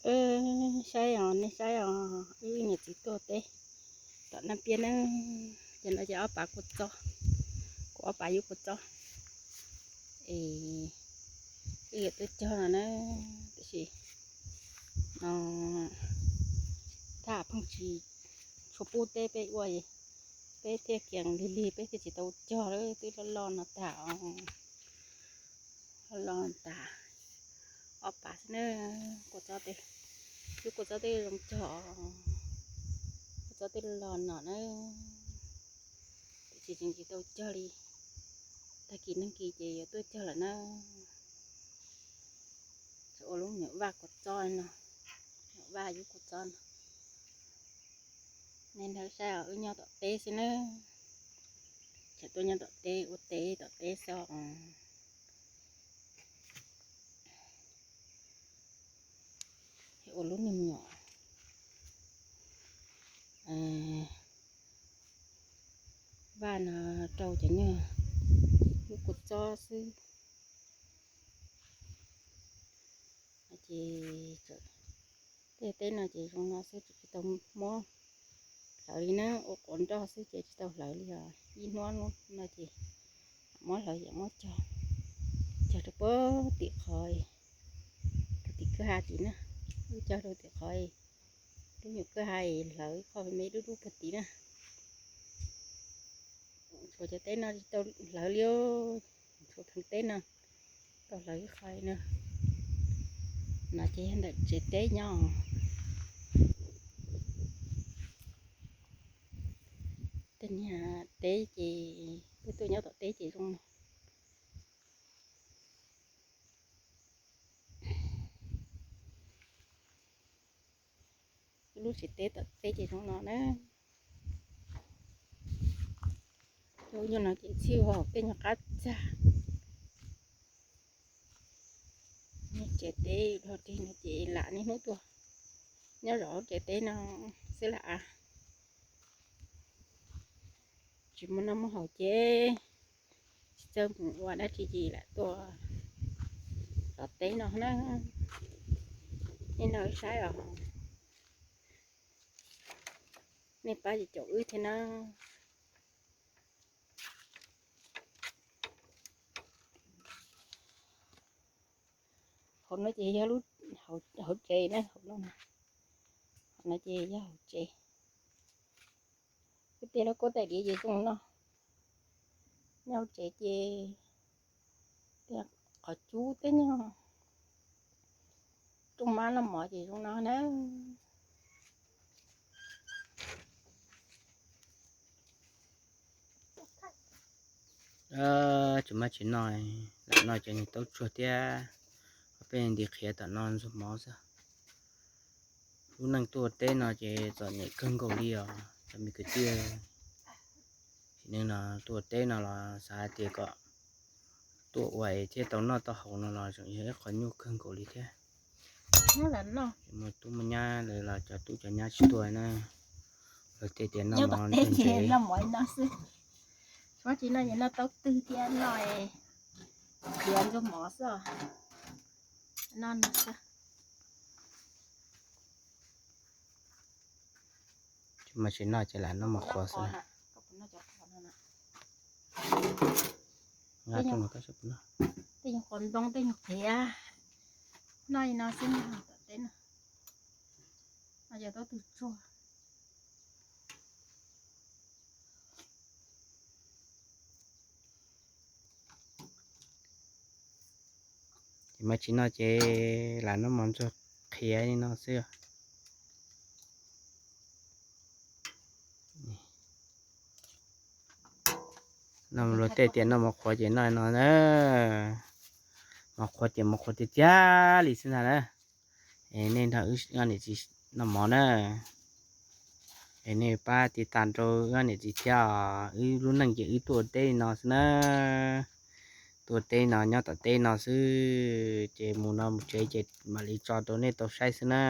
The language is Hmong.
Peb saib os, nej saib os, wb niam txiv tuaj teb tom Naj Piab na, ces no ces ob pav kua txob, kuv ob pav yub kua txob, es wb yuav tuaj cog no na, tiam sis no thaj pheej tsis tshua pub teb peb ua, peb thiaj kiag lig lig peb thiaj tsis tau cog lawm, twb loj loj no tag os. Loj loj tas, ob pav xwb na, kua txob tej, twb kua txob tej zoo cog, kua txob tej loj no na, tiam sis tseem tsis tau cog li. Tag kis neeg kis ces yuav tuaj cog lawm na. Tseem ua lub nyuam vaj kua txob no, nyuam vaj yub kua txob no. Nej nrog saib os, wb nyob tom teb xwb na, tseem tuaj nyob tom teb ua teb tom teb xwb os. Ua lub nyuam nyuam vaj no rau cov nyuag yub kua txob xwb. Ces tej teb no ces zoo no xwb, tsis tau muab hlawv li na, ua quav nroj xwb ces tsis tau hlawv li os. Ib hnub no ces muab hlawv ces muab cog, cog rau puag tim qhov, puag tim kwj ha tim na, wb cog rau tim qhov lub nyuam kwj ha, hlawv ib qho me me dub dub puag tim na. Tshuav cov teb no tsis tau hlawv li, tshuav theem teb no tau hlawv ib qho no. No ces yog ntawm tsev teb nyob. Tej niag teb ces peb tuaj nyob tom teb ces zoo no. Lub tsev teb tom teb ces zoo no na. Lub nyuag no ces txhij hauv tej nyuag qab txag. Niag tsev teb dhau rig no ces lam niaj hnub tuaj nyob zov tsev teb no xwb lam. Tsis muaj noj muaj haus ces tsis txawj mus ua dab tsi ces lam tuaj tom teb no na. Nej nrog wb saib os, nej pab ces caum wb thiab na. Hauv no ces yog lub hauv tsev na, hauv no, hauv no ces yog hauv tsev. Tej tiag lub kuab tais diav ces zoo no, nyob hauv tsev ces tej qhov cub tej nyuag rooj mab noj mov ces zoo no na. Tsis muaj tsis noj, lam noj cov niag taub tsuag thiab peb nti qhiav tom no ntxuag mov xwb. Lub neej tuaj teb no ces txom nyem kawg nkaus li os cov me kwv tij. Sim neej no tuaj teb no los xav hais tias kom tuaj ua thiab tau noj tau haus no los tseem yog ib qho nyuaj kawg nkaus li thiab. Muaj tub muaj nyab lawm los cov tub cov nyab tsis tuaj na, lawv tej tias noj mov noj mov no xwb. Tsis muaj tsis noj ces noj taub twg thiab noj qhiav ntxuag mov xwb. Noj no xwb. Tsis muaj tsis noj ces lam noj mov qhuav xwb. Tej nyuag qhuav ntoo tej nyuag qhiav, noj li no xwb, tom teb no. No yog taub twg tsuag. Ces mas tsis noj ces lam noj mov ntxuag qhiav li no xwb. Noj luag tej tias noj mov qhuav ces noj no na. Mov qhuav ces mov qhuav tiag tiag li xwb ntag na. Es nej nrog wb niam txiv noj mov na. Es nej pab tiv tas rau wb niam txiv thiab os. Wb lub neej ces wb tuaj teb no xwb na. Tuaj teb no nyob tom teb no xwb ces mus no mus tsev ces mam li tso rau nej tau saib xwb na.